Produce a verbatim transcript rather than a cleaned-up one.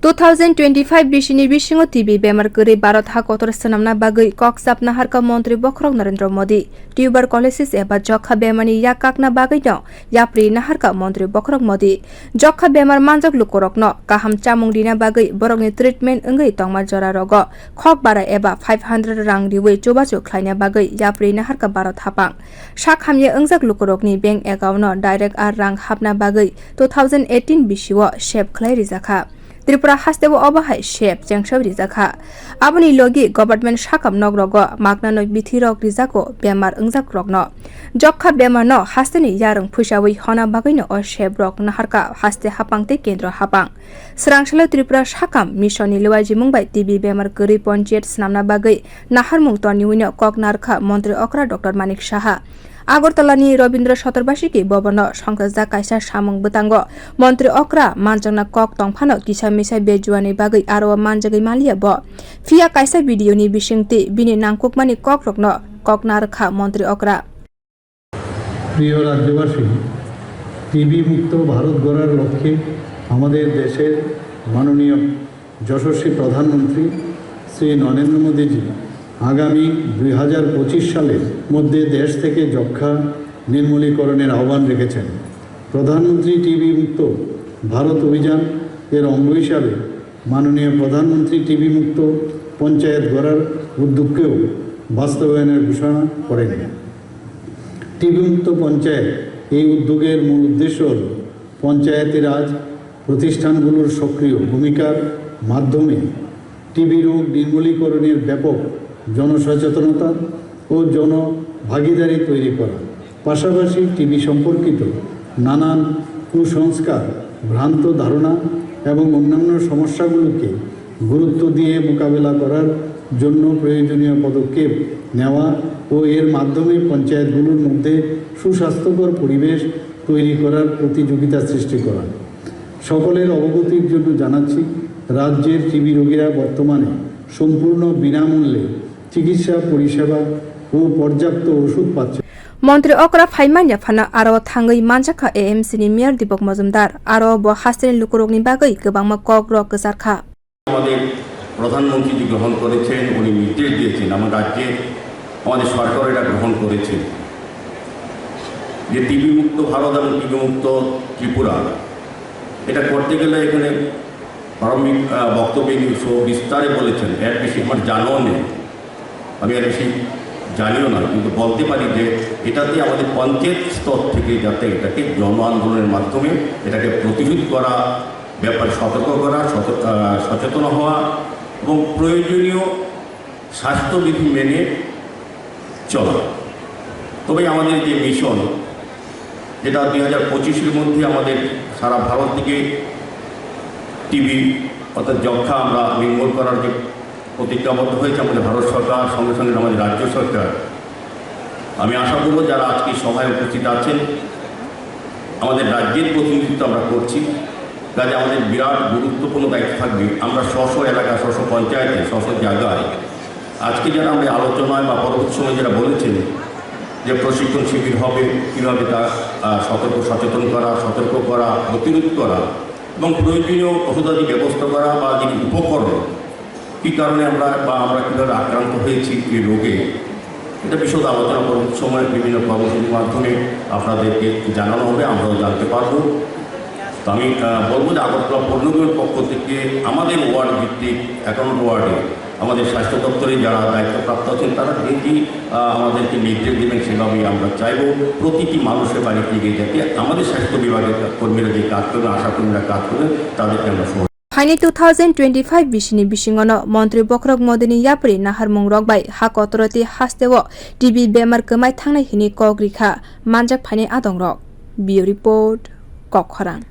Two thousand twenty-five bisini bisingo T B bemar kwrwi Bharat ha kotor swnamna bagwi kok chap naharkha Montri Bokhorok Narendra Modi. Tuberculosis eba jokha bemarni yak kakna bagwino yapri naharkha Montri Bokhorok Modi. Jokha bemar manjak lukurokno kaham chamung rina bagwi borokni treatment wngwi tongma jorarogo khok bara eba five hundred rang riwi chubachu khlaina bagwi yapri naharkha Bharat hapang. Sak hamya wngjak lukurokni bank account-o direct a rang hapna bagwi two thousand eighteen bisio save khlai rijakha. Tripura hasteo obo hai save chengsao rijakha. Aboni logi government sakam nogrogo maknano bithirok rijago bemar wngjakrokno. Jokha bemarno hasteni yarwng phuisawi hona bagwino o save rok naharkha haste hapang tei kendro hapang. Swrangsalai Tripura sakam mission ni luaijimung bai T B bemar kwrwi ponchayat swnamna bagwi naharmung toniwino kok narwkha Montri okra Doctor Manik Saha. Agartala ni Rabindra Satorbasiki Bhavan o songkajak kaisa samung bwtango Montri okra manjakna kok tongphano kisa misa bejuani bagwi aro manjagwi manliya bo. Phiya kaisa video ni bisingtwi bini nangkukmani kokrokno kok narwkha Montri okra. প্রিয় রাজ্যবাসী, টিবি মুক্ত ভারত গড়ার লক্ষ্যে আমাদের দেশের মাননীয় যশস্বী প্রধানমন্ত্রী শ্রী নরেন্দ্র মোদীজি আগামী দুই হাজার পঁচিশ সালের মধ্যে দেশ থেকে যক্ষ্মা নির্মূলীকরণের আহ্বান রেখেছেন। প্রধানমন্ত্রী টিবি মুক্ত ভারত অভিযান এর অঙ্গ হিসাবে মাননীয় প্রধানমন্ত্রী টিবি মুক্ত পঞ্চায়েত গড়ার উদ্যোগকেও বাস্তবায়নের ঘোষণা করেন। টিবি মুক্ত পঞ্চায়েত এই উদ্যোগের মূল উদ্দেশ্য হল পঞ্চায়েতি রাজ প্রতিষ্ঠানগুলোর সক্রিয় ভূমিকার মাধ্যমে টিবি রোগ নির্মূলীকরণের ব্যাপক জনসচেতনতা ও জনভাগিদারি তৈরি করা, পাশাপাশি টিবি সম্পর্কিত নানান কুসংস্কার, ভ্রান্ত ধারণা এবং অন্যান্য সমস্যাগুলোকে গুরুত্ব দিয়ে মোকাবেলা করার জন্য প্রয়োজনীয় পদক্ষেপ নেওয়া ও এর মাধ্যমে পঞ্চায়েতগুলোর মধ্যে সুস্বাস্থ্যকর পরিবেশ তৈরি করার প্রতিযোগিতা সৃষ্টি করা। সকলের অবগতির জন্য জানাচ্ছি, রাজ্যের টিবি রোগীরা বর্তমানে সম্পূর্ণ বিনামূল্যে চিকিৎসা পরিষেবা ও পর্যাপ্ত ওষুধ পাচ্ছে। Montri okra phaimanya phano aro thangwi manjakha A M C ni mayor Dipok Mojumdar, aro bo hasteni lukurokni bagwi kwbangma kok rok kwcharkha. আমাদের প্রধানমন্ত্রী যে গ্রহণ করেছেন, উনি নির্দেশ দিয়েছেন, আমার রাজ্যে আমাদের সরকার এটা গ্রহণ করেছে যে টিবি মুক্ত ভারত এবং টিবি মুক্ত ত্রিপুরা। এটা করতে গেলে এখানে প্রারম্ভিক, আহ, বক্তব্যে উনি সবিস্তারে বলেছেন, এর বেশি আমার জানাও নেই। আমি আর বেশি জানিও না, কিন্তু বলতে পারি যে এটাতে আমাদের পঞ্চায়েত স্তর থেকে যাতে এটাকে জন আন্দোলনের মাধ্যমে এটাকে প্রতিরোধ করা, ব্যাপারে সতর্ক করা, সত-, আহ, সচেতন হওয়া এবং প্রয়োজনীয় স্বাস্থ্যবিধি মেনে চলা। তবে আমাদের যে মিশন, যেটা দুই হাজার পঁচিশের মধ্যে আমাদের সারা ভারত থেকে টিবি অর্থাৎ যক্ষ্মা আমরা নির্মূল করার যে প্রতিজ্ঞাবদ্ধ হয়েছে আমাদের ভারত সরকার, সঙ্গে সঙ্গে আমাদের রাজ্য সরকার। আমি আশা করব যারা আজকে সভায় উপস্থিত আছেন, আমাদের রাজ্যের প্রতিনিধিত্ব আমরা করছি, কাজে আমাদের বিরাট গুরুত্বপূর্ণ দায়িত্ব থাকবে। আমরা স্ব স্ব এলাকা, স্ব স্ব পঞ্চায়েতে, স্ব স্ব জায়গায় আজকে যারা আমরা আলোচনায় বা পরবর্তী সময় যারা বলেছেন যে প্রশিক্ষণ শিবির হবে, কীভাবে তা, আহ, সতর্ক সচেতন করা, সতর্ক করা, প্রতিরোধ করা এবং প্রয়োজনীয় ঔষধাদি ব্যবস্থা করা বা যে উপকরণ, কী কারণে আমরা বা আমরা কীভাবে আক্রান্ত হয়েছি এই রোগে, এটা বিশদ আলোচনা পরবর্তী সময় বিভিন্ন কর্মসূচির মাধ্যমে আপনাদেরকে জানানো হবে, আমরাও জানতে পারবো। তো আমি, আহ, বলবো যে আগরতলা পৌর নিগমের পক্ষ থেকে আমাদের ওয়ার্ড ভিত্তিক একাউন্ট ওয়ার্ডে আমাদের স্বাস্থ্য দপ্তরে যারা দায়িত্বপ্রাপ্ত আছেন তারা ডেইলি, আহ, আমাদেরকে নির্দেশ দেবেন, সেভাবেই আমরা চাইবো প্রতিটি মানুষের বাড়িতে গিয়ে যাতে আমাদের স্বাস্থ্য বিভাগের কর্মীরা যে কাজ করবেন, আশা কর্মীরা কাজ করবেন, তাদেরকে আমরা সহযোগিতা Phaini two thousand twenty-five bisini bisingono Montri Bokhorok Modini yapri naharmung rok bai ha kotoroti hasteo T B bemar kwmai thangnai hwnwi kok rikha manjak phainai adongrok. Bureau Report, Kokkhorang.